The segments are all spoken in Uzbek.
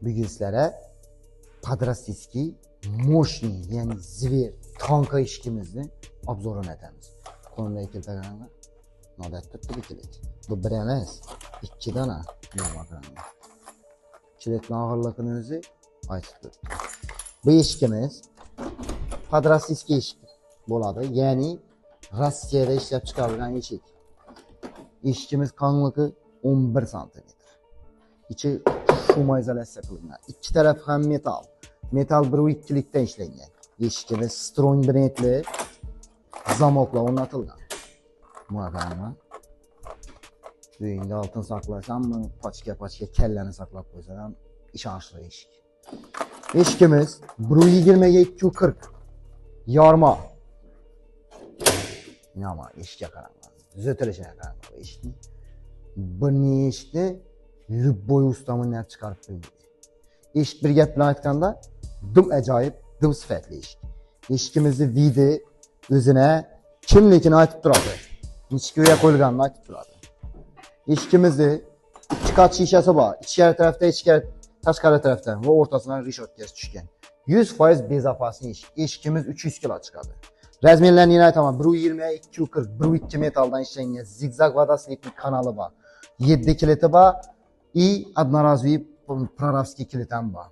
Bugun sizlarga подростковский мощный, ya'ni зверь tanka eshigimizni обзор ini aytamiz. Qo'limda keltirganlar nodat turibdi bu kilit. Bu bir emas, ikki dona. Kilitni og'irligini o'zi aytib turibdi. Bu eshigimiz подростковский eshik bo'ladi, ya'ni Rossiyada ishlab chiqarilgan eshik. Eshigimiz qalinligi 11 santimetr. Ichi шумоизоляция qilingan. Ikki tarafi ham metal. Metal 1.2likdan ishlangan. Eshigimiz Strong brendli zamoklar o'rnatilgan. Buna. Uyingda oltin saqlasanmi, pachka-pachka kallani saqlab qo'ysan ham ishonchli eshik. Eshigimiz 1.20 ga 2.40 yorma. Nima eshikka qaranglar. Tuzatilishini qaranglar eshikni. Bir eshikni любой usta minib chiqarib qo'ydi. Eshik bir gap bilan aytganda dim ajoyib, dim sifatli eshik. Eshigimizni вид i o'zine kimligini aytib turadi. Nechta uyga qo'yilganini aytib turadi. Eshigimizni ikki qat shishasi bor. Ichkari tarafda, ichkari tashqari tarafdan va o'rtasidan reshotkasi tushgan. 100% безопасный eshik. Eshigimiz 300 kilo chiqadi. Размер larini yana aytaman. 1.20 2.40, 1.2 metaldan ishlangan zigzag водосливный kanali bor. 7 kiliti bor и одноразовый прорабский kilit ham bor.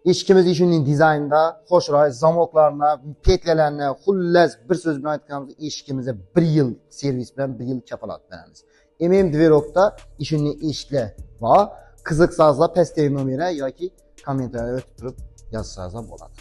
Eshigimiz ishining dizaynida xo'shroy, zamoklarni, петля larni, xullas bir so'z bilan aytganimizda eshigimizga 1 yil servis bilan 1 yil kafolat beramiz. MM Dverokda ishining eshiklar bor. Qiziqsangizlar pastdagi nomera yoki kommentariyada o'tib turib yozsangizlar bo'ladi.